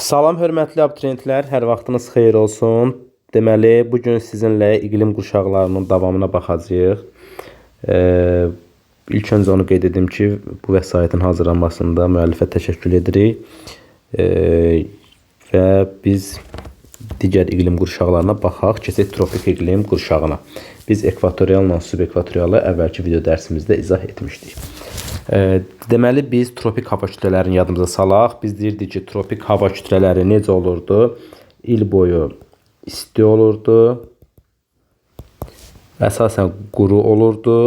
Salam hörmətli abituriyentlər, hər vaxtınız xeyir olsun. Deməli, bu gün sizinlə iqlim qurşaqlarının davamına baxacağıq. İlk öncə onu qeyd edim ki, bu vəsaitin hazırlanmasında müəllifə təşəkkür edirik. Və biz digər iqlim qurşaqlarına baxaq, keçək tropik iqlim qurşağına. Biz ekvatorialla subekvatorialı əvvəlki video dərsimizdə izah etmişdik. Deməli, biz tropik hava kütlələrini yadımıza salaq. Biz deyirdik ki, tropik hava kütlələri necə olurdu? İl boyu isti olurdu. Əsasən quru olurdu.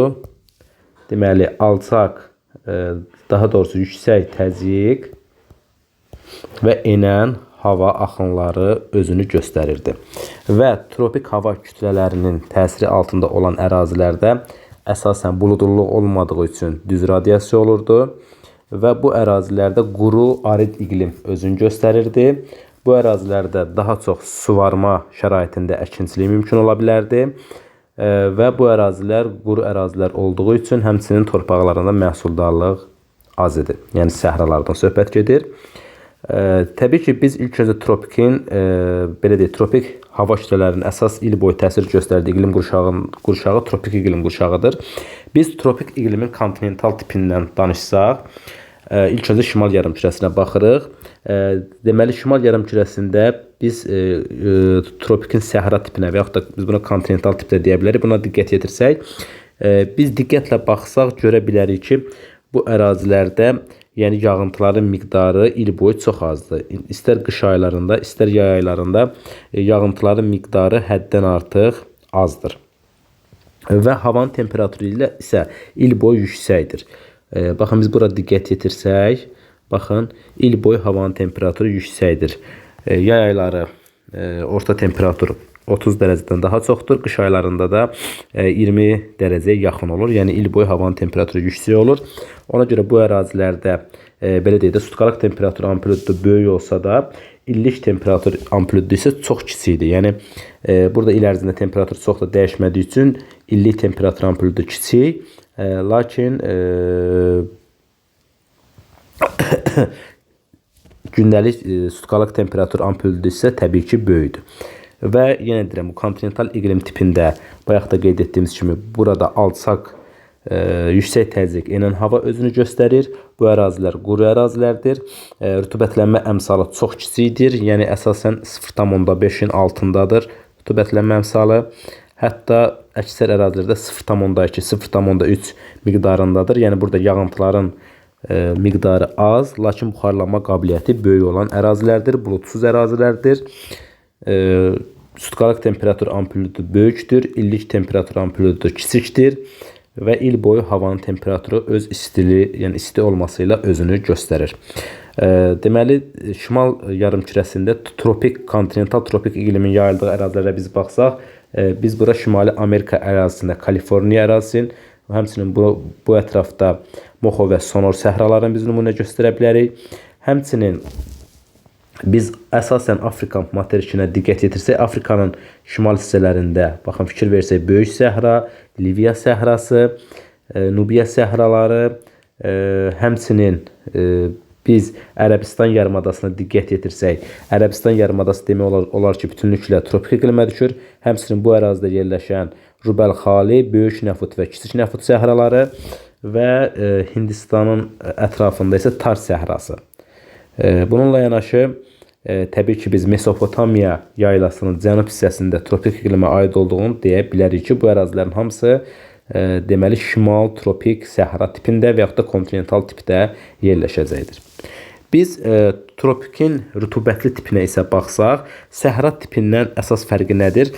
Deməli, alçaq, daha doğrusu yüksək təzyiq və enən hava axınları özünü göstərirdi. Və tropik hava kütlələrinin təsiri altında olan ərazilərdə əsasən buludluluq olmadığı üçün düz radiasiya olurdu və bu ərazilərdə quru, arid iqlim özünü göstərirdi. Bu ərazilərdə daha çox suvarma şəraitində əkinçilik mümkün ola bilərdi və bu ərazilər quru ərazilər olduğu üçün həmçinin torpaqlarında məhsuldarlıq az idi. Yəni səhralardan söhbət gedir. Təbii ki, biz ilk öncə tropikin, belə deyək, tropik hava kütlələrinin əsas il boyu təsir göstərdiyi iqlim qurşağı tropik iqlim qurşağıdır. Biz tropik iqlimin kontinental tipindən danışsaq, ilk öncə şimal yarımkürəsinə baxırıq. Deməli, şimal yarımkürəsində biz tropikin səhra tipinə və yaxud da biz buna kontinental tipdə deyə bilərik. Buna diqqət yetirsək, biz diqqətlə baxsaq görə bilərik ki, bu ərazilərdə yəni yağıntıların miqdarı il boyu çox azdır. İstər qış aylarında, istər yay aylarında yağıntıların miqdarı həddən artıq azdır. Və havanın temperaturu ilə isə il boyu yüksəkdir. Baxın, biz bura diqqət yetirsək, baxın, il boyu havanın temperaturu yüksəkdir. Yay ayları orta temperatur 30 dərəcədən daha çoxdur. Qış aylarında da 20 dərəcəyə yaxın olur. Yəni il boyu havanın temperaturu yüksək olur. Ona görə bu ərazilərdə belə deyək də sutkalıq temperatur amplitudu böyük olsa da illik temperatur amplitudu isə çox kiçikdir. Yəni burada il ərzində temperatur çox da dəyişmədiyi üçün illik temperatur amplitudu kiçik. Lakin gündəlik sutkalıq temperatur amplitudu isə təbii ki, böyükdür. Və yenə deyirəm, bu kontinental iqlim tipində bayaq da qeyd etdiyimiz kimi burada alçaq, yüksək təzyiq enən hava özünü göstərir. Bu ərazilər quru ərazilərdir. Rütubətlənmə əmsalı çox kiçikdir. Yəni əsasən 0,5-in altındadır rütubətlənmə əmsalı. Hətta əksər ərazilərdə 0,2, 0,3 miqdarındadır. Yəni burada yağıntıların miqdarı az, lakin buxarlanma qabiliyyəti böyük olan ərazilərdir, buludsuz ərazilərdir. Sutkalıq temperatur amplitudu böyükdür, illik temperatur amplitudu kiçikdir və il boyu havanın temperaturu öz istiliyi, yəni isti olması ilə özünü göstərir. Deməli, şimal yarımkürəsində tropik, kontinental tropik iqlimin yayıldığı ərazilərə biz baxsaq, biz bura Şimali Amerika ərazisində Kaliforniya ərazisinin, həmçinin bu ətrafda Moxo və Sonor səhralarını biz nümunə göstərə bilərik. Həmçinin biz əsasən Afrika materikinə diqqət yetirsək, Afrikanın şimal hissələrində, baxın, fikir versək, Böyük Səhra, Liviya səhrası, Nubiya səhraları, həmçinin biz Ərəbistan yarımadasına diqqət yetirsək, Ərəbistan yarımadası demək olar ki, bütünlüklə tropik iqlimə düşür. Həmçinin bu ərazidə yerləşən Rubel Xali, Böyük Nəfut və Kiçik Nəfut səhraları və Hindistanın ətrafında isə Tar səhrası. Bununla yanaşı, təbii ki, biz Mesopotamiya yaylasının cənub hissəsində tropik iqlimə aid olduğunu deyə bilərik ki, bu ərazilərin hamısı deməli şimal tropik səhra tipində və yaxud da kontinental tipdə yerləşəcəkdir. Biz tropikin rütubətli tipinə isə baxsaq, səhra tipindən əsas fərqi nədir?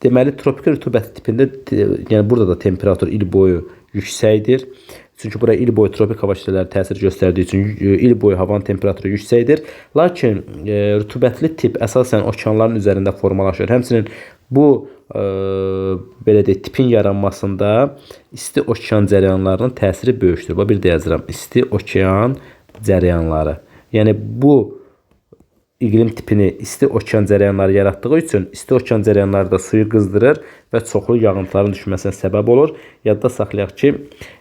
Deməli, tropik rütubətli tipində, yəni burada da temperatur il boyu yüksəkdir. Çünki bura il boyu tropik hava kütlələri təsir göstərdiyi üçün il boyu havanın temperaturu yüksəkdir. Lakin rütubətli tip əsasən okeanların üzərində formalaşır. Həmçinin bu belə deyək, tipin yaranmasında isti okean cərəyanlarının təsiri böyükdür. Bax, bir də yazıram. İsti okean cərəyanları. Yəni bu iqlim tipini isti okean cərəyanları yaratdığı üçün isti okean cərəyanları da suyu qızdırır və çoxlu yağıntıların düşməsinə səbəb olur. Yadda saxlayaq ki,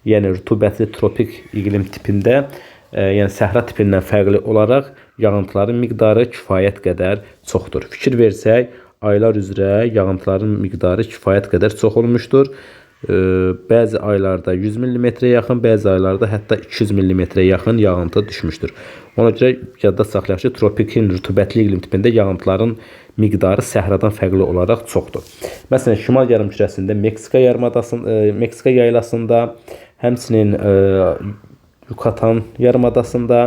yəni rütubətli tropik iqlim tipində Yəni səhra tipindən fərqli olaraq yağıntıların miqdarı kifayət qədər çoxdur. Fikir versək, aylar üzrə yağıntıların miqdarı kifayət qədər çox olmuşdur. Bəzi aylarda 100 mm-ə yaxın, bəzi aylarda hətta 200 mm-ə yaxın yağıntı düşmüşdür. Ona görə yadda saxlayaq ki, tropikin rütubətli iqlim tipində yağıntıların miqdarı səhradan fərqli olaraq çoxdur. Məsələn, şimal yarımkürəsində Meksika yarımadasında, Meksika yaylasında, həmçinin Yucatan yarımadasında,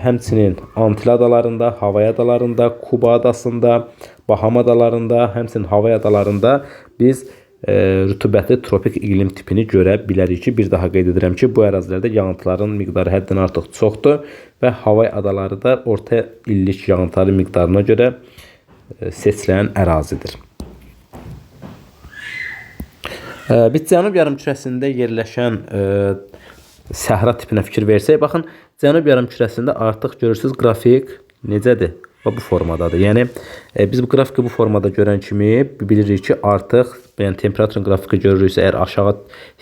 həmçinin Antil adalarında, Havay adalarında, Kuba adasında, Baham adalarında, həmçinin Havay adalarında biz rütubətli tropik iqlim tipini görə bilərik ki, bir daha qeyd edirəm ki, bu ərazilərdə yağıntıların miqdarı həddən artıq çoxdur və Havay adaları da orta illik yağıntıların miqdarına görə seçilən ərazidir. Biz Cənub yarımkürəsində yerləşən səhra tipinə fikir versək, baxın, Cənub yarımkürəsində artıq görürsüz qrafik necədir? Və bu formadadır. Yəni biz bu qrafiki bu formada görən kimi bilirik ki, artıq yəni temperaturun qrafiki görürüksə, əgər aşağı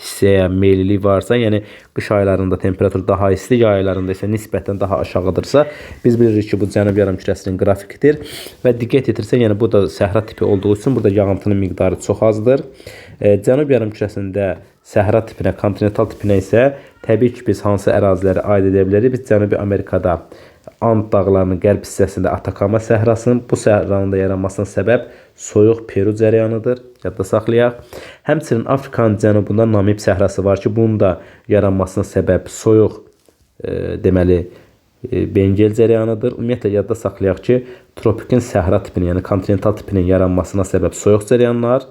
hissəyə meyillilik varsa, yəni qış aylarında temperatur daha isti, yay aylarında isə nisbətən daha aşağıdırsa, biz bilirik ki, bu Cənub yarımkürəsinin qrafikidir və diqqət yetirsək, yəni bu da səhra tipi olduğu üçün burada yağıntının miqdarı çox azdır. Cənub yarımkürəsində səhra tipinə, kontinental tipinə isə təbii ki, biz hansı əraziləri aid edə bilərik? Biz Cənubi Amerikada And dağlarının qərb hissəsində Atakama səhrasının, bu səhranın da yaranmasına səbəb soyuq Peru cərəyanıdır. Yadda saxlayaq. Həmçinin Afrikanın cənubunda Namib səhrası var ki, bunun da yaranmasına səbəb soyuq deməli Bengel cərəyanıdır. Ümumiyyətlə yadda saxlayaq ki, tropikin səhra tipinin, yəni kontinental tipinin yaranmasına səbəb soyuq cərəyanlar,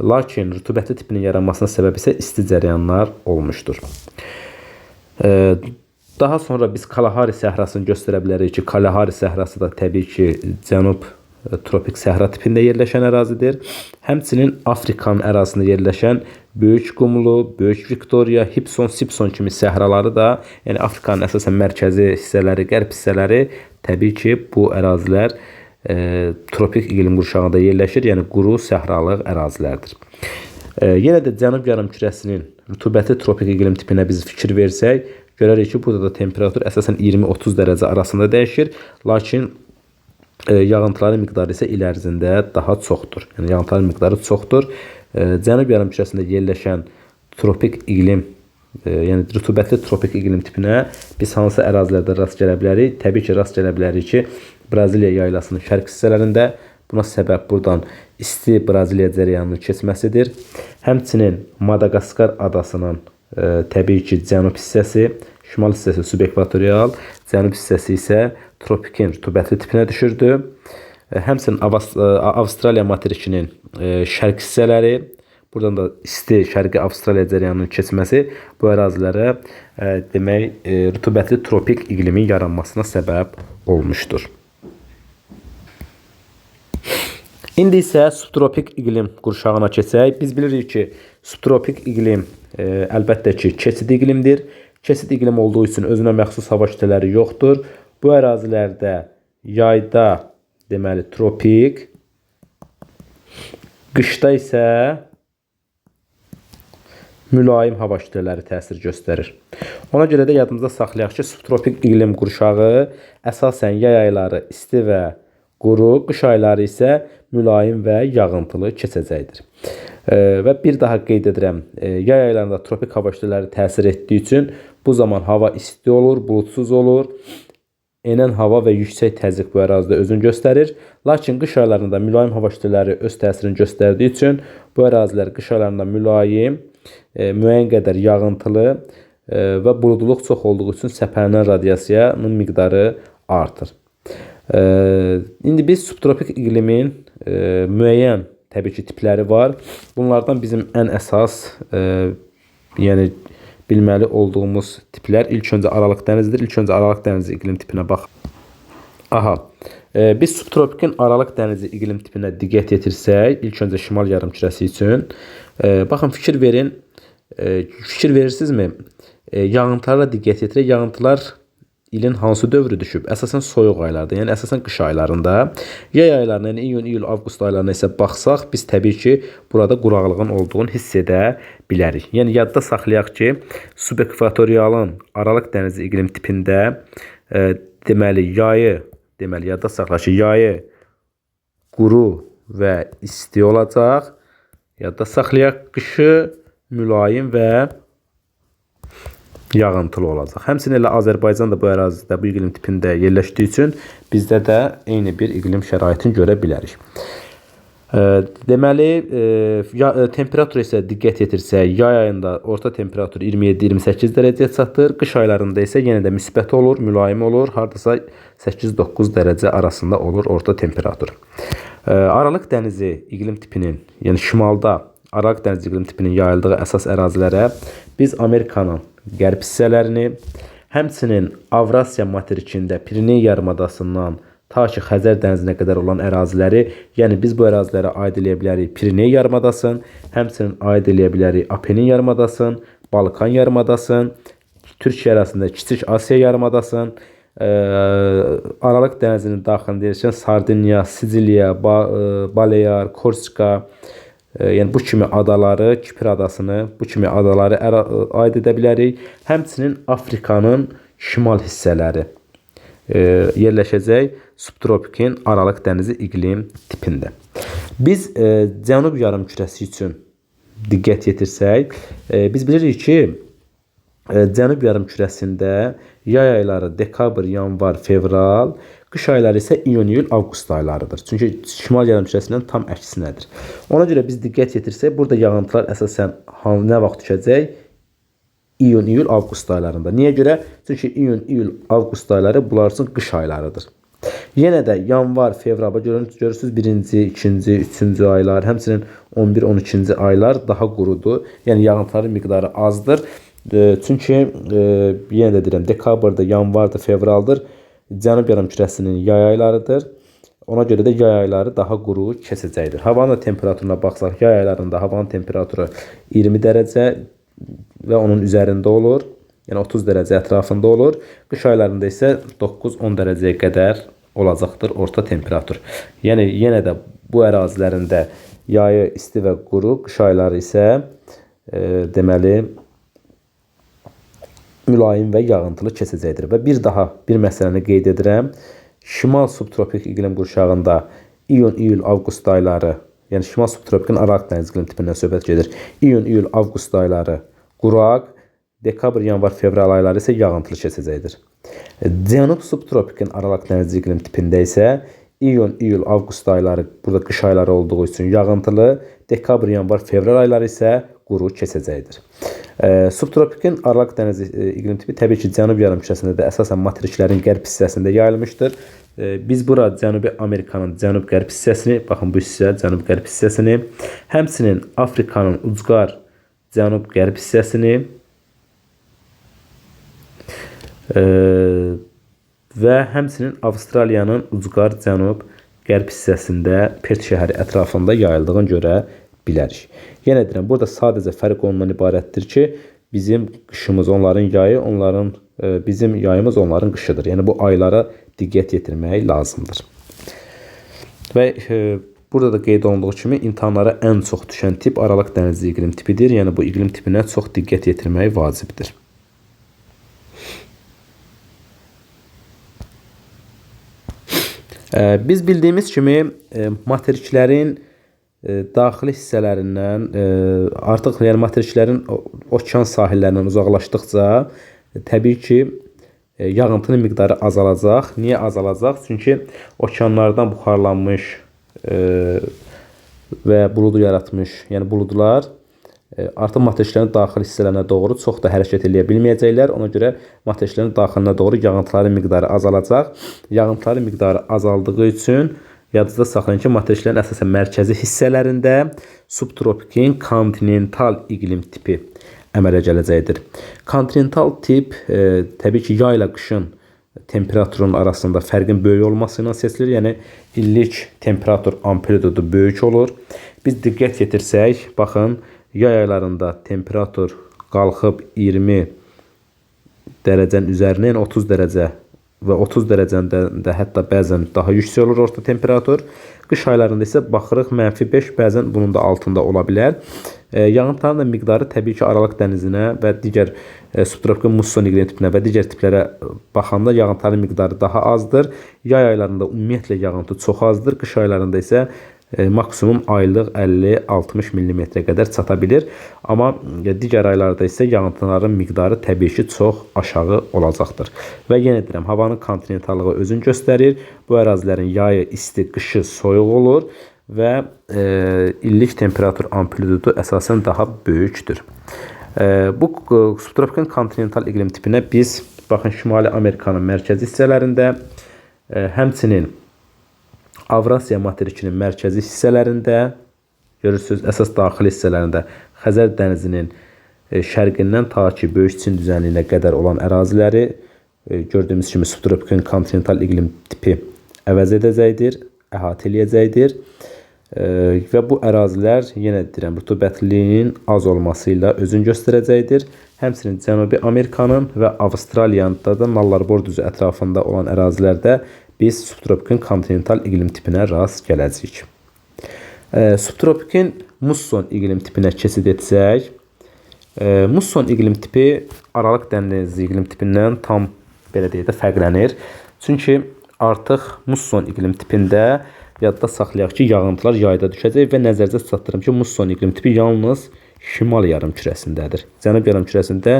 lakin rütubətli tipinin yaranmasına səbəb isə isti cərəyanlar olmuşdur. Daha sonra biz Kalahari səhrasını göstərə bilərik ki, Kalahari səhrası da təbii ki, cənub tropik səhra tipində yerləşən ərazidir. Həmçinin Afrikanın ərazisində yerləşən Böyük Qumlu, Böyük Viktoriya, Hipson, Sipson kimi səhraları da, yəni Afrikanın əsasən mərkəzi hissələri, qərb hissələri təbii ki, bu ərazilər tropik iqlim qurşağında yerləşir, yəni quru səhralıq ərazilərdir. Yenə də Cənub yarımkürəsinin rütubətli tropik iqlim tipinə biz fikir versək, görərik ki, burada da temperatur əsasən 20-30 dərəcə arasında dəyişir, lakin yağıntıların miqdarı isə il ərzində daha çoxdur. Yəni yağıntıların miqdarı çoxdur. Cənub yarımkürəsində yerləşən tropik iqlim, yəni rütubətli tropik iqlim tipinə biz hansı ərazilərdə rast gələ bilərik? Təbii ki, rast gələ bilərik ki, Braziliya yaylasının şərq hissələrində. Buna səbəb buradan isti Braziliya cərəyanının keçməsidir. Həmçinin Madagaskar adasının təbii ki, cənub hissəsi, şimal hissəsi subekvatorial, cənub hissəsi isə tropikin rütubətli tipinə düşürdü. Həmçinin Avstraliya materikinin şərq hissələri, buradan da isti şərqi Avstraliya cərəyanının keçməsi bu ərazilərə demək rütubətli tropik iqlimin yaranmasına səbəb olmuşdur. İndi isə subtropik iqlim qurşağına keçək. Biz bilirik ki, subtropik iqlim əlbəttə ki, keçid iqlimdir. Keçid iqlim olduğu üçün özünə məxsus hava kütlələri yoxdur. Bu ərazilərdə yayda deməli tropik, qışda isə mülayim hava kütlələri təsir göstərir. Ona görə də yadımızda saxlayaq ki, subtropik iqlim qurşağı əsasən yay ayları isti və quru, qış ayları isə mülayim və yağıntılı keçəcəkdir. Və bir daha qeyd edirəm, yay aylarında tropik hava kütlələri təsir etdiyi üçün bu zaman hava isti olur, buludsuz olur. Enən hava və yüksək təzyiq bu ərazidə özünü göstərir. Lakin qış aylarında mülayim hava kütlələri öz təsirini göstərdiyi üçün bu ərazilər qış aylarında mülayim, müəyyən qədər yağıntılı və buludluq çox olduğu üçün səpələnən radiasiyanın miqdarı artır. İndi biz subtropik iqlimin müəyyən təbii ki, tipləri var. Bunlardan bizim ən əsas yəni bilməli olduğumuz tiplər ilk öncə Aralıq dənizidir. İlk öncə Aralıq dənizi iqlim tipinə bax. Aha. Biz subtropikin Aralıq dənizi iqlim tipinə diqqət yetirsək, ilk öncə şimal yarımkürəsi üçün baxın, fikir verin. Fikir verirsinizmi? Yağıntılara diqqət yetirək. Yağıntılar ilin hansı dövrü düşüb? Əsasən soyuq aylarda, yəni əsasən qış aylarında. Yay aylarına, yəni iyun, iyul, avqust aylarına isə baxsaq, biz təbii ki, burada quraqlığın olduğunu hiss edə bilərik. Yəni yadda saxlayaq ki, subekvatorialın Aralıq dənizi iqlim tipində deməli yayı, deməli yadda saxlayaq ki, yayı quru və isti olacaq. Yadda saxlayaq, qışı mülayim və yağıntılı olacaq. Həmçinin elə Azərbaycan da bu ərazidə, bu iqlim tipində yerləşdiyi üçün bizdə də eyni bir iqlim şəraitini görə bilərik. Deməli, temperatur isə diqqət yetirsək, yay ayında orta temperatur 27-28 dərəcəyə çatır. Qış aylarında isə yenə də müsbət olur, mülayim olur. Hardasa 8-9 dərəcə arasında olur orta temperatur. Aralıq dənizi iqlim tipinin, yəni şimalda Aralıq dənizi iqlim tipinin yayıldığı əsas ərazilərə biz Amerikanın qərb hissələrini, həmçinin Avrasiya materikində Pireney yarımadasından ta ki Xəzər dənizinə qədər olan əraziləri, yəni biz bu ərazilərə aid eləyə bilərik Pireney yarımadasını, həmçinin aid eləyə bilərik Apenin yarımadasını, Balkan yarımadasını, Türkiyə ərazisində Kiçik Asiya yarımadasını, Aralıq dənizinin daxilində yerləşən Sardiniya, Siciliya, Balear, Korsika, yəni bu kimi adaları, Kipr adasını, bu kimi adaları aid edə bilərik. Həmçinin Afrikanın şimal hissələri yerləşəcək subtropikin Aralıq dənizi iqlim tipində. Biz cənub yarımkürəsi üçün diqqət yetirsək, biz bilirik ki, cənub yarımkürəsində yay ayları dekabr, yanvar, fevral, qış ayları isə iyun, iyul, avqust aylarıdır. Çünki şimal yarımkürəsindən tam əksinədir. Ona görə biz diqqət yetirsək, burada yağıntılar əsasən nə vaxt düşəcək? İyun, iyul, avqust aylarında. Niyə görə? Çünki iyun, iyul, avqust ayları bunlar üçün qış aylarıdır. Yenə də yanvar, fevral, görürsünüz 1-ci, 2-ci, 3-cü aylar, həmçinin 11, 12-ci aylar daha qurudur. Yəni yağıntıların miqdarı azdır. Çünki yenə də deyirəm, dekabrda, yanvarda, fevraldır. Cənub yarımkürəsinin yay aylarıdır. Ona görə də yay ayları daha quru keçəcəkdir. Havanın temperaturuna baxsaq, yay aylarında havanın temperaturu 20 dərəcə və onun üzərində olur. Yəni 30 dərəcə ətrafında olur. Qış aylarında isə 9-10 dərəcəyə qədər olacaqdır orta temperatur. Yəni yenə də bu ərazilərində yayı isti və quru, qış ayları isə deməli mülayim və yağıntılı keçəcəkdir. Və bir daha bir məsələni qeyd edirəm. Şimal subtropik iqlim qurşağında iyun, iyul, avqust ayları, yəni şimal subtropikin Aralıq dənizi iqlim tipindən söhbət gedir. İyun, iyul, avqust ayları quraq, dekabr, yanvar, fevral ayları isə yağıntılı keçəcəkdir. Cənub subtropikin Aralıq dənizi iqlim tipində isə iyun, iyul, avqust ayları burada qış ayları olduğu üçün yağıntılı, dekabr, yanvar, fevral ayları isə quru keçəcəkdir. Subtropikin Aralıq dənizi iqlim tipi təbii ki, cənub yarımkürəsində də əsasən materiklərin qərb hissəsində yayılmışdır. Biz bura Cənubi Amerikanın cənub-qərb hissəsini, baxın bu hissə cənub-qərb hissəsini, həmçinin Afrikanın ucqar cənub-qərb hissəsini və həmçinin Avstraliyanın ucqar cənub-qərb hissəsində Pert şəhəri ətrafında yayıldığını görə bilərik. Yenə deyirəm, burada sadəcə fərq ondan ibarətdir ki, bizim qışımız onların yayı, onların bizim yayımız onların qışıdır. Yəni bu aylara diqqət yetirmək lazımdır. Və burada da qeyd olunduğu kimi imtahanlara ən çox düşən tip Aralıq dənizi iqlim tipidir. Yəni bu iqlim tipinə çox diqqət yetirmək vacibdir. Biz bildiyimiz kimi materiklərin daxili hissələrindən artıq yəni materiklərin okean sahillərindən uzaqlaşdıqca təbii ki, yağıntının miqdarı azalacaq. Niyə azalacaq? Çünki okeanlardan buxarlanmış və buludu yaratmış, yəni buludlar artıq materiklərin daxili hissələrinə doğru çox da hərəkət eləyə bilməyəcəklər. Ona görə materiklərin daxilinə doğru yağıntıların miqdarı azalacaq. Yağıntıların miqdarı azaldığı üçün yadınızda saxlayın ki, materiklərin əsasən mərkəzi hissələrində subtropikin kontinental iqlim tipi əmələ gələcəkdir. Kontinental tip təbii ki, yayla qışın temperaturun arasında fərqin böyük olması ilə seçilir. Yəni illik temperatur amplitudu böyük olur. Biz diqqət yetirsək, baxın, yay aylarında temperatur qalxıb 20 dərəcənin üzərinə, yəni 30 dərəcə və 30 dərəcədən də hətta bəzən daha yüksək olur orta temperatur. Qış aylarında isə baxırıq -5, bəzən bunun da altında ola bilər. Yağıntıların da miqdarı təbii ki, Aralıq dənizinə və digər subtropikal musson iqlim tipinə və digər tiplərə baxanda yağıntıların miqdarı daha azdır. Yay aylarında ümumiyyətlə yağıntı çox azdır. Qış aylarında isə maksimum aylıq 50-60 mm qədər çata bilir. Amma digər aylarda isə yağıntıların miqdarı təbii ki, çox aşağı olacaqdır. Və yenə deyirəm, havanın kontinentallığı özünü göstərir. Bu ərazilərin yayı isti, qışı soyuq olur və illik temperatur amplitudu əsasən daha böyükdür. Bu subtropikal kontinental iqlim tipinə biz baxın Şimali Amerikanın mərkəzi hissələrində, həmçinin Avrasiya materikinin mərkəzi hissələrində, görürsünüz, əsas daxili hissələrində Xəzər dənizinin şərqindən ta ki Böyük Çin düzənliyinə qədər olan əraziləri gördüyümüz kimi subtropikal kontinental iqlim tipi əvəz edəcəkdir, əhatə eləyəcəkdir. Və bu ərazilər, yenə deyirəm, rütubətliliyin az olması ilə özünü göstərəcəkdir. Həmçinin Cənubi Amerikanın və Avstraliyanın da Nallarbor düzü ətrafında olan ərazilərdə biz subtropikin kontinental iqlim tipinə rast gələcəyik. Subtropikin musson iqlim tipinə keçid etsək, musson iqlim tipi Aralıq dənizi iqlim tipindən tam belə deyək də fərqlənir. Çünki artıq musson iqlim tipində yadda saxlayaq ki, yağıntılar yayda düşəcək və nəzərdə çatdırım ki, musson iqlim tipi yalnız şimal yarımkürəsindədir. Cənub yarımkürəsində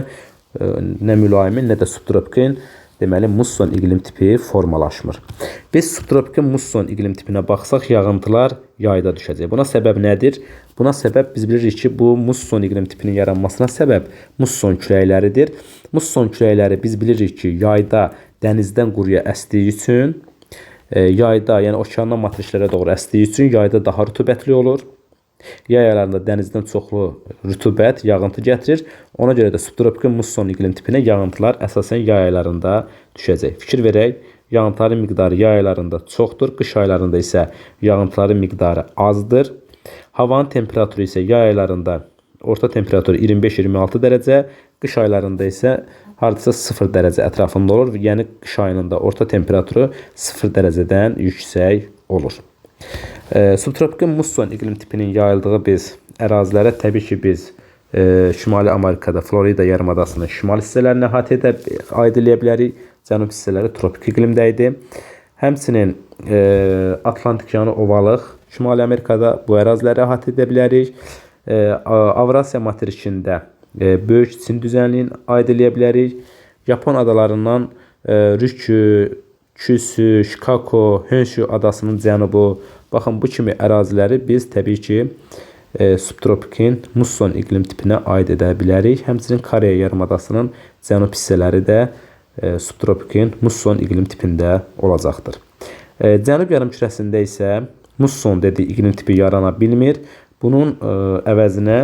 nə mülayimin, nə də subtropikin deməli musson iqlim tipi formalaşmır. Biz subtropikin musson iqlim tipinə baxsaq, yağıntılar yayda düşəcək. Buna səbəb nədir? Buna səbəb biz bilirik ki, bu musson iqlim tipinin yaranmasına səbəb musson küləkləridir. Musson küləkləri biz bilirik ki, yayda dənizdən quruya əsdiyi üçün, yayda, yəni okeandan materiklərə doğru əsdiyi üçün yayda daha rütubətli olur. Yay aylarında dənizdən çoxlu rütubət, yağıntı gətirir. Ona görə də subtropikal musson iqlim tipinə yağıntılar əsasən yay aylarında düşəcək. Fikir verək, yağıntıların miqdarı yay aylarında çoxdur, qış aylarında isə yağıntıların miqdarı azdır. Havanın temperaturu isə yay aylarında orta temperaturu 25-26 dərəcə, qış aylarında isə hardasa 0 dərəcə ətrafında olur. Yəni qış ayının da orta temperaturu 0 dərəcədən yüksək olur. Subtropikal musson iqlim tipinin yayıldığı biz ərazilərə təbii ki, biz Şimali Amerikada Florida yarımadasının şimal hissələrini əhatə edə aid eləyə bilərik. Cənub hissələri tropik iqlimdə idi. Həmçinin Atlantik okeanı ovalıq Şimali Amerikada bu əraziləri əhatə edə bilərik. Avrasiya materikində Böyük Çin düzənliyini aid eləyə bilərik. Yapon adalarından Rükü, Küsü, Şikako, Honshu adasının cənubu. Baxın, bu kimi əraziləri biz təbii ki, subtropikin musson iqlim tipinə aid edə bilərik. Həmçinin Koreya yarımadasının cənub hissələri də subtropikin musson iqlim tipində olacaqdır. Cənub yarımkürəsində isə musson dediyi iqlim tipi yarana bilmir. Bunun əvəzinə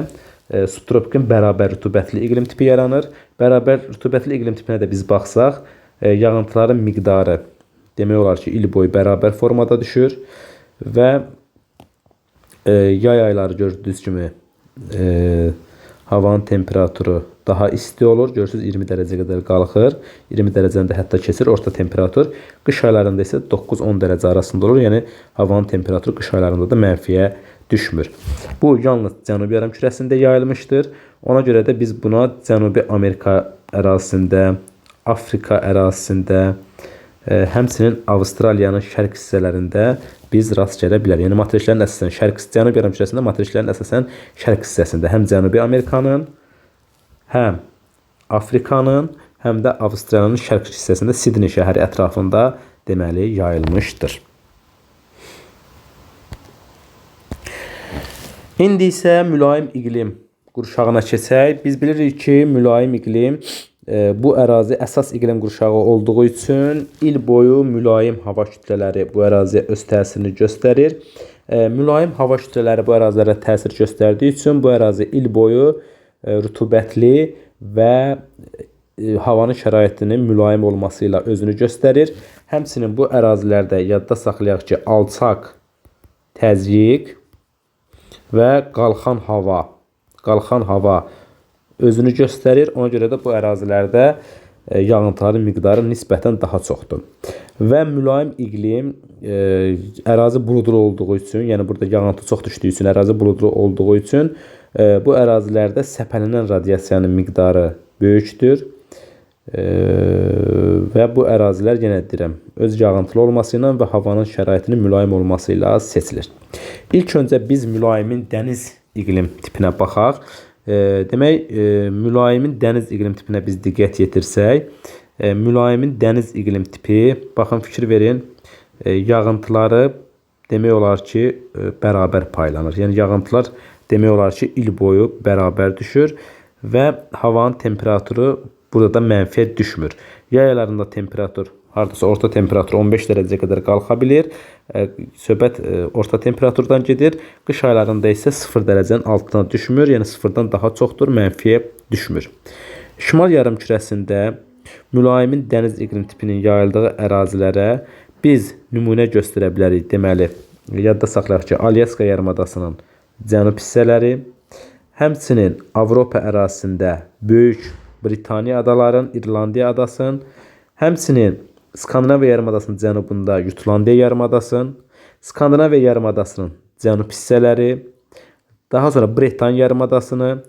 subtropikin bərabər rütubətli iqlim tipi yaranır. Bərabər rütubətli iqlim tipinə də biz baxsaq, yağıntıların miqdarı demək olar ki, il boyu bərabər formada düşür və yay ayları gördüyünüz kimi havanın temperaturu daha isti olur. Görürsünüz, 20 dərəcə qədər qalxır. 20 dərəcəni də hətta keçir orta temperatur. Qış aylarında isə 9-10 dərəcə arasında olur. Yəni havanın temperaturu qış aylarında da mənfiyə düşmür. Bu yalnız Cənubi yarımkürəsində yayılmışdır. Ona görə də biz buna Cənubi Amerika ərazisində, Afrika ərazisində, həmçinin Avstraliyanın şərq hissələrində biz rast gələ bilərik. Yəni materiklərin əsasən şərq, Cənub yarımkürəsində materiklərin əsasən şərq hissəsində həm Cənubi Amerikanın, həm Afrikanın, həm də Avstraliyanın şərq hissəsində Sidney şəhəri ətrafında deməli yayılmışdır. İndi isə mülayim iqlim qurşağına keçək. Biz bilirik ki, mülayim iqlim bu ərazi əsas iqlim qurşağı olduğu üçün il boyu mülayim hava kütlələri bu əraziyə öz təsirini göstərir. Mülayim hava kütlələri bu ərazilərə təsir göstərdiyi üçün bu ərazi il boyu rütubətli və havanın şəraitinin mülayim olması ilə özünü göstərir. Həmçinin bu ərazilərdə yadda saxlayaq ki, alçaq təzyiq və qalxan hava özünü göstərir. Ona görə də bu ərazilərdə yağıntıların miqdarı nisbətən daha çoxdur. Və mülayim iqlim ərazi buludlu olduğu üçün, yəni burada yağıntı çox düşdüyü üçün, ərazi buludlu olduğu üçün bu ərazilərdə səpələnən radiasiyanın miqdarı böyükdür. Və bu ərazilər yenə deyirəm, öz yağıntılı olması ilə və havanın şəraitinin mülayim olması ilə seçilir. İlk öncə biz mülayimin dəniz iqlim tipinə baxaq. Demək, mülayimin dəniz iqlim tipinə biz diqqət yetirsək, mülayimin dəniz iqlim tipi, baxın, fikir verin, yağıntıları demək olar ki, bərabər paylanır. Yəni, yağıntılar demək olar ki, il boyu bərabər düşür və havanın temperaturu burada da mənfiyə düşmür. Yay aylarında temperatur hardasa orta temperatur 15 dərəcəyə qədər qalxa bilir. Söhbət orta temperaturdan gedir. Qış aylarında isə 0 dərəcənin altına düşmür. Yəni 0-dan daha çoxdur, mənfiyə düşmür. Şimal yarımkürəsində mülayimin dəniz iqlim tipinin yayıldığı ərazilərə biz nümunə göstərə bilərik. Deməli, yadda saxlayaq ki, Alyaska yarımadasının cənub hissələri, həmçinin Avropa ərazisində Böyük Britaniya adalarının, İrlandiya adasının, həmçinin Skandinaviya yarımadasının cənubunda Jutlandiya yarımadasının, Skandinaviya yarımadasının cənub hissələri, daha sonra Britaniya yarımadasını,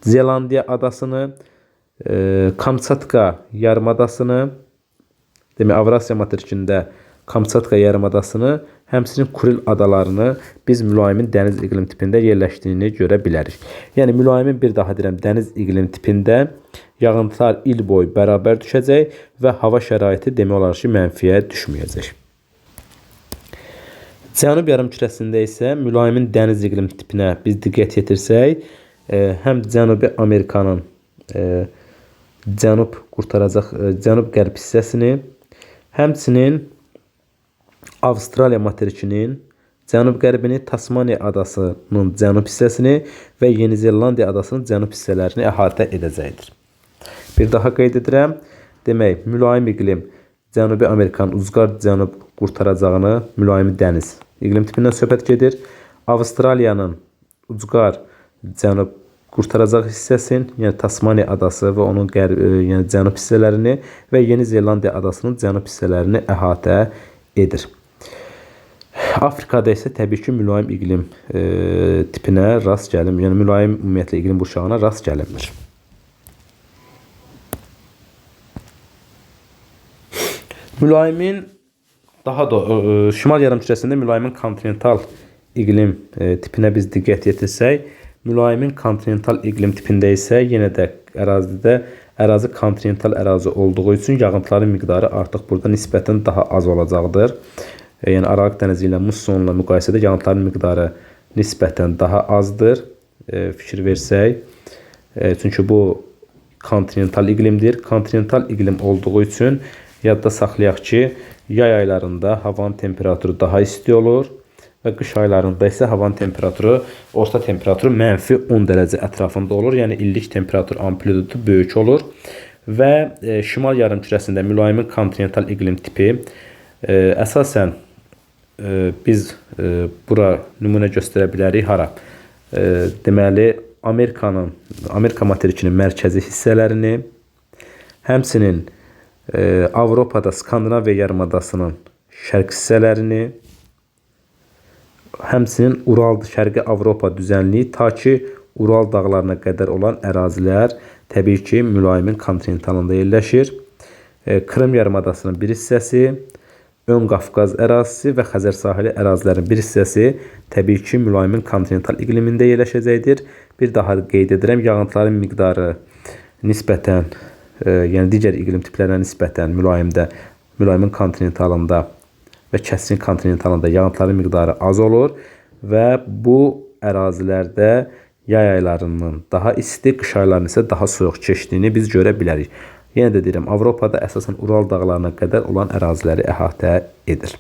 Zelandiya adasını, Kamçatka yarımadasını, demək Avrasiya materikində Kamçatka yarımadasını, həmçinin Kuril adalarını biz mülayimin dəniz iqlim tipində yerləşdiyini görə bilərik. Yəni mülayimin bir daha deyirəm, dəniz iqlim tipində yağıntılar il boyu bərabər düşəcək və hava şəraiti demək olar ki, mənfiyə düşməyəcək. Cənub yarımkürəsində isə mülayimin dəniz iqlim tipinə biz diqqət yetirsək, həm Cənubi Amerikanın cənub qurtaracaq cənub-qərb hissəsini, həmçinin Avstraliya materikinin cənub-qərbini, Tasmaniya adasının cənub hissəsini və Yeni Zelandiya adasının cənub hissələrini əhatə edəcəkdir. Bir daha qeyd edirəm. Demək, mülayim iqlim Cənubi Amerikanın ucqar cənub qurtaracağını, mülayim dəniz iqlim tipindən söhbət gedir. Avstraliyanın ucqar cənub qurtaracaq hissəsini, yəni Tasmaniya adası və onun qərb, yəni cənub hissələrini və Yeni Zelandiya adasının cənub hissələrini əhatə edir. Afrikada isə təbii ki, mülayim iqlim tipinə rast gəlinmir. Yəni mülayim ümumiyyətlə iqlim qurşağına rast gəlinmir. Mülayimin daha da şimal yarımkürəsində mülayimin kontinental iqlim tipinə biz diqqət yetirsək, mülayimin kontinental iqlim tipində isə yenə də ərazidə ərazi kontinental ərazi olduğu üçün yağıntıların miqdarı artıq burada nisbətən daha az olacaqdır. Yəni Aralıq dənizi ilə mussonla müqayisədə yağıntıların miqdarı nisbətən daha azdır. Fikir versək, çünki bu kontinental iqlimdir. Kontinental iqlim olduğu üçün yadda saxlayaq ki, yay aylarında havanın temperaturu daha isti olur və qış aylarında isə havanın temperaturu, orta temperaturu -10 dərəcə ətrafında olur. Yəni illik temperatur amplitudu böyük olur və şimal yarımkürəsində mülayimin kontinental iqlim tipi əsasən biz bura nümunə göstərə bilərik hara? Deməli, Amerika materikinin mərkəzi hissələrini, həmçinin Avropada Skandinaviya yarımadasının şərq hissələrini, həmçinin Ural, Şərqi Avropa düzənliyi ta ki Ural dağlarına qədər olan ərazilər təbii ki, mülayimin kontinentalında yerləşir. Krım yarımadasının bir hissəsi, Ön Qafqaz ərazisi və Xəzər sahili ərazilərinin bir hissəsi təbii ki, mülayimin kontinental iqlimində yerləşəcəkdir. Bir daha qeyd edirəm, yağıntıların miqdarı nisbətən, yəni digər iqlim tiplərinə nisbətən mülayimin kontinentalında və kəskin kontinentalında yağıntıların miqdarı az olur və bu ərazilərdə yay aylarının daha isti, qış aylarının isə daha soyuq keçdiyini biz görə bilərik. Yenə də deyirəm, Avropada əsasən Ural dağlarına qədər olan əraziləri əhatə edir.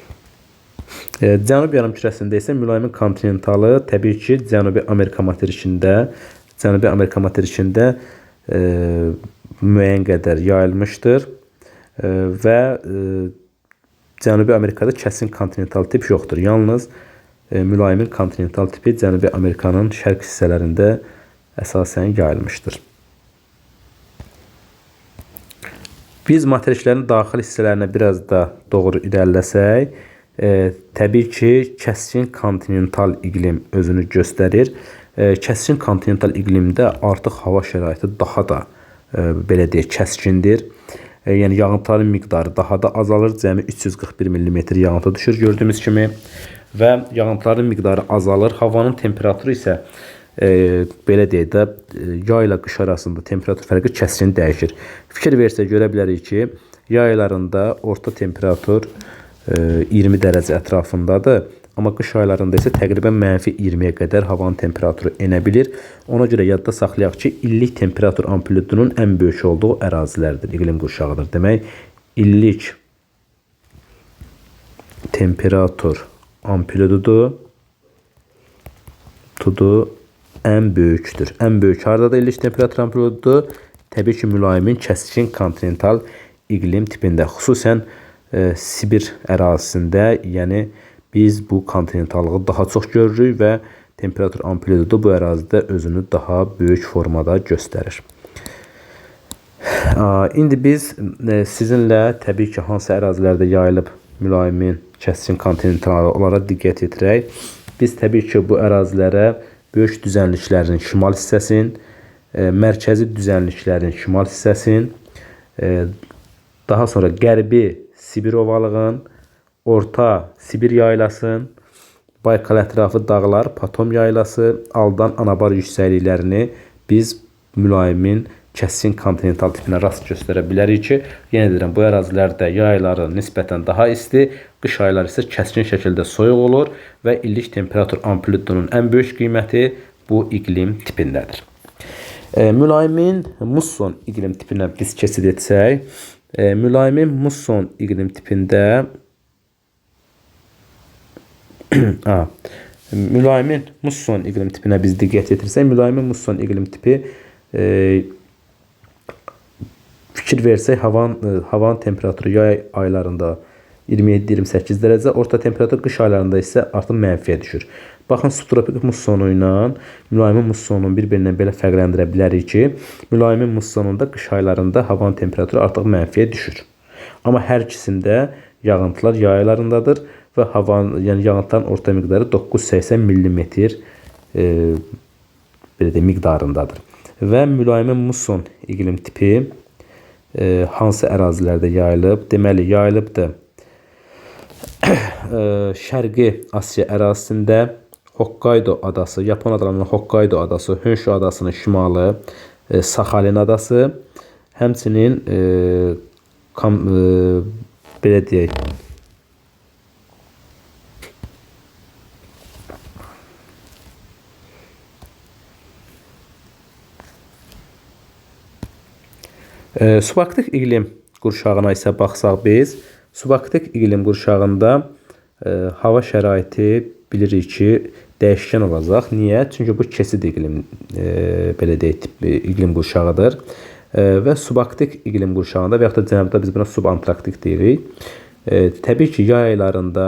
Cənub yarımkürəsində isə mülayimin kontinentalı təbii ki, Cənubi Amerika materikində müəyyən qədər yayılmışdır və Cənubi Amerikada kəsin kontinental tip yoxdur. Yalnız mülayimin kontinental tipi Cənubi Amerikanın şərq hissələrində əsasən yayılmışdır. Biz materiklərin daxil hissələrinə biraz da doğru irəliləsək, təbii ki, kəskin kontinental iqlim özünü göstərir. Kəskin kontinental iqlimdə artıq hava şəraiti daha da belə deyək, kəskindir. Yəni yağıntıların miqdarı daha da azalır. Cəmi 341 mm yağıntı düşür gördüyümüz kimi və yağıntıların miqdarı azalır. Havanın temperaturu isə belə deyək də, yay ilə qış arasında temperatur fərqi kəskin dəyişir. Fikir versək görə bilərik ki, yay aylarında orta temperatur 20 dərəcə ətrafındadır. Amma qış aylarında isə təqribən -20-yə qədər havanın temperaturu enə bilir. Ona görə yadda saxlayaq ki, illik temperatur amplitudunun ən böyük olduğu ərazilərdir, iqlim qurşağıdır. Demək, illik temperatur amplitudu ən böyükdür. Ən böyük hardadır illik temperatur amplitudu? Təbii ki, mülayimin kəskin kontinental iqlim tipində, xüsusən Sibir ərazisində, yəni biz bu kontinentallığı daha çox görürük və temperatur amplitudu bu ərazidə özünü daha böyük formada göstərir. İndi biz sizinlə təbii ki, hansı ərazilərdə yayılıb mülayimin kəskin kontinentallığı, onlara diqqət yetirək. Biz təbii ki, bu ərazilərə böyük düzənliklərin şimal hissəsinin, mərkəzi düzənliklərin şimal hissəsinin, daha sonra qərbi Sibir ovalığın, Orta Sibir yaylasının, Baykal ətrafı dağlar, Patom yaylası, Aldan Anabar yüksəkliklərini biz mülayimin kəskin kontinental tipinə rast göstərə bilərik ki, yenə deyirəm, bu ərazilərdə yay ayları nisbətən daha isti, qış ayları isə kəskin şəkildə soyuq olur və illik temperatur amplitudunun ən böyük qiyməti bu iqlim tipindədir. Mülayimin musson iqlim tipinə biz keçid etsək, mülayimin musson iqlim tipində mülayimin musson iqlim tipinə biz diqqət yetirsək, mülayimin musson iqlim tipi fikir versək, havanın temperaturu yay aylarında 27-28 dərəcə, orta temperatur qış aylarında isə artıq mənfiyə düşür. Baxın, subtropik mussonu ilə mülayimin mussonunu bir-birindən belə fərqləndirə bilərik ki, mülayimin mussonunda qış aylarında havanın temperaturu artıq mənfiyə düşür. Amma hər ikisində yağıntılar yay aylarındadır və havanın, yəni yağıntıların orta miqdarı 980 millimetr belə deyək, miqdarındadır. Və mülayimin musson iqlim tipi hansı ərazilərdə yayılıb? Deməli, yayılıbdır Şərqi Asiya ərazisində, Hokkaido adası, Yapon adalarının Hokkaido adası, Honshu adasının şimalı, Saxalin adası, həmçinin belə deyək, subarktik iqlim qurşağına isə baxsaq biz, subarktik iqlim qurşağında hava şəraiti bilirik ki, dəyişkən olacaq. Niyə? Çünki bu kesit iqlim, belə deyək, iqlim qurşağıdır. Və subarktik iqlim qurşağında və yaxud da cənubda biz buna subantarktik deyirik. Təbii ki, yay aylarında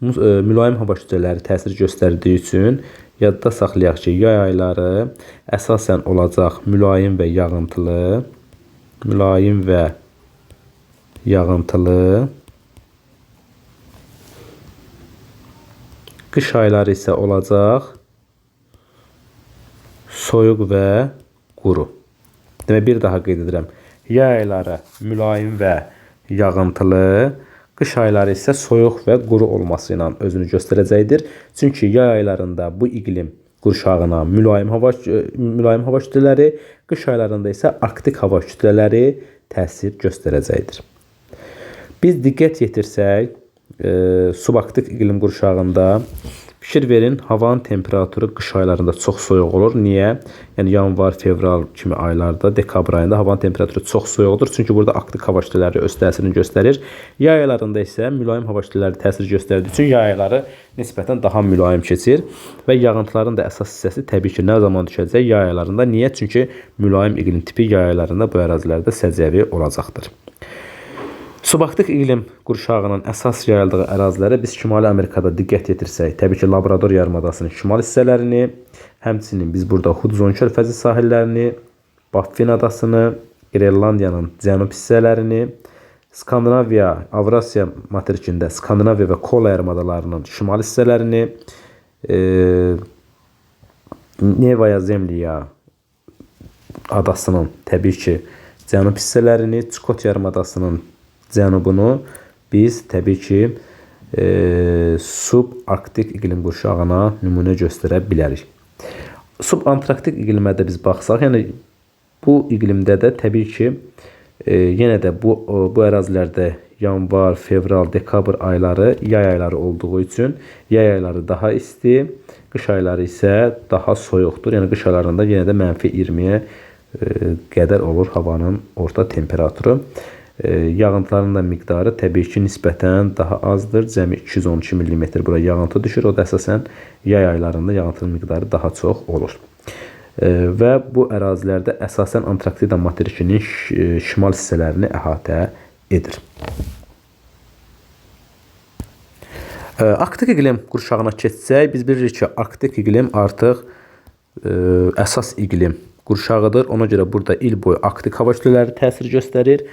mülayim hava kütlələri təsir göstərdiyi üçün yadda saxlayaq ki, yay ayları əsasən olacaq mülayim və yağıntılı, mülayim və yağıntılı. Qış ayları isə olacaq soyuq və quru. Demək, bir daha qeyd edirəm. Yay ayları mülayim və yağıntılı, qış ayları isə soyuq və quru olması ilə özünü göstərəcəkdir. Çünki yay aylarında bu iqlim qurşağına mülayim hava kütlələri, qış aylarında isə arktik hava kütlələri təsir göstərəcəkdir. Biz diqqət yetirsək, subarktik iqlim qurşağında fikir verin, havanın temperaturu qış aylarında çox soyuq olur. Niyə? Yəni yanvar, fevral kimi aylarda, dekabr ayında havanın temperaturu çox soyuqdur. Çünki burada arktik hava kütlələri öz təsirini göstərir. Yay aylarında isə mülayim hava kütlələri təsir göstərdiyi üçün yay ayları nisbətən daha mülayim keçir və yağıntıların da əsas hissəsi təbii ki, nə zaman düşəcək? Yay aylarında. Niyə? Çünki mülayim iqlim tipi yay aylarında bu ərazilərdə səciyyəvi olacaqdır. Subarktik iqlim qurşağının əsas yayıldığı ərazilərə biz Şimali Amerikada diqqət yetirsək, təbii ki, Labrador yarımadasının şimal hissələrini, həmçinin biz burada Hudson körfəzi sahillərini, Baffin adasını, Qrenlandiyanın cənub hissələrini, Skandinaviya, Avrasiya materikində Skandinaviya və Kola yarımadalarının şimal hissələrini, Nevaya Zemlya adasının təbii ki, cənub hissələrini, Çukot yarımadasının cənubunu biz təbii ki, subarktik iqlim qurşağına nümunə göstərə bilərik. Subantarktik iqlimə də biz baxsaq, yəni bu iqlimdə də təbii ki, yenə də bu ərazilərdə yanvar, fevral, dekabr ayları yay ayları olduğu üçün yay ayları daha isti, qış ayları isə daha soyuqdur. Yəni qış aylarında yenə də -20-yə qədər olur havanın orta temperaturu. Yağıntıların da miqdarı təbii ki, nisbətən daha azdır. Cəmi 212 mm bura yağıntı düşür. O da əsasən yay aylarında yağıntının miqdarı daha çox olur. Və bu ərazilərdə əsasən Antarktida materikinin şimal hissələrini əhatə edir. Arktik iqlim qurşağına keçsək, biz bilirik ki, Arktik iqlim artıq əsas iqlim qurşağıdır. Ona görə burada il boyu arktik hava kütlələri təsir göstərir.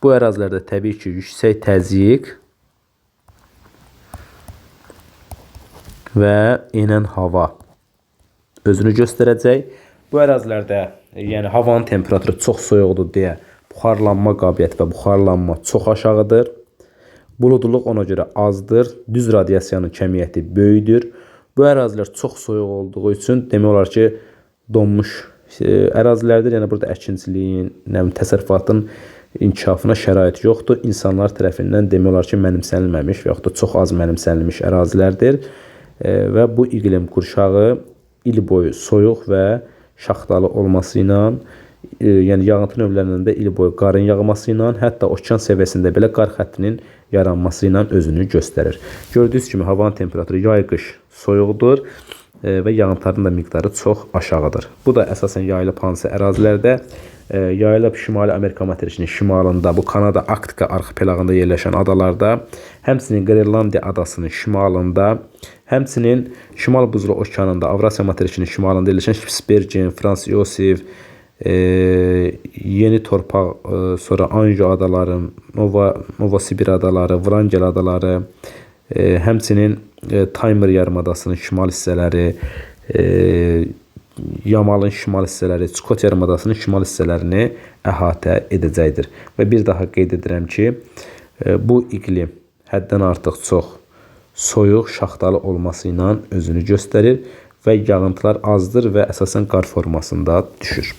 Bu ərazilərdə təbii ki, yüksək təzyiq və enən hava özünü göstərəcək. Bu ərazilərdə, yəni havanın temperaturu çox soyuqdur deyə buxarlanma qabiliyyəti və buxarlanma çox aşağıdır. Buludluq ona görə azdır. Düz radiasiyanın kəmiyyəti böyükdür. Bu ərazilər çox soyuq olduğu üçün demək olar ki, donmuş ərazilərdir. Yəni burada əkinçiliyin, təsərrüfatın inkişafına şərait yoxdur. İnsanlar tərəfindən demək olar ki, mənimsənilməmiş və yaxud da çox az mənimsənilmiş ərazilərdir. Və bu iqlim qurşağı il boyu soyuq və şaxtalı olması ilə, yəni yağıntı növlərinin də il boyu qarın yağması ilə, hətta okean səviyyəsində belə qar xəttinin yaranması ilə özünü göstərir. Gördüyünüz kimi havanın temperaturu yay-qış soyuqdur və yağıntıların da miqdarı çox aşağıdır. Bu da əsasən yayılıb hansı ərazilərdə? Yayılıb Şimali Amerika materikinin şimalında, bu Kanada Arktika arxipelağında yerləşən adalarda, həmçinin Qrenlandiya adasının şimalında, həmçinin Şimal Buzlu Okeanında, Avrasiya materikinin şimalında yerləşən Spitsbergen, Frans Yosif, Yeni Torpaq, sonra Anju adaları, Novosibir adaları, Vrangel adaları, həmçinin Taymır yarımadasının şimal hissələri, Yamalın şimal hissələri, Çukot yarımadasının şimal hissələrini əhatə edəcəkdir. Və bir daha qeyd edirəm ki, bu iqlim həddən artıq çox soyuq, şaxtalı olması ilə özünü göstərir və yağıntılar azdır və əsasən qar formasında düşür.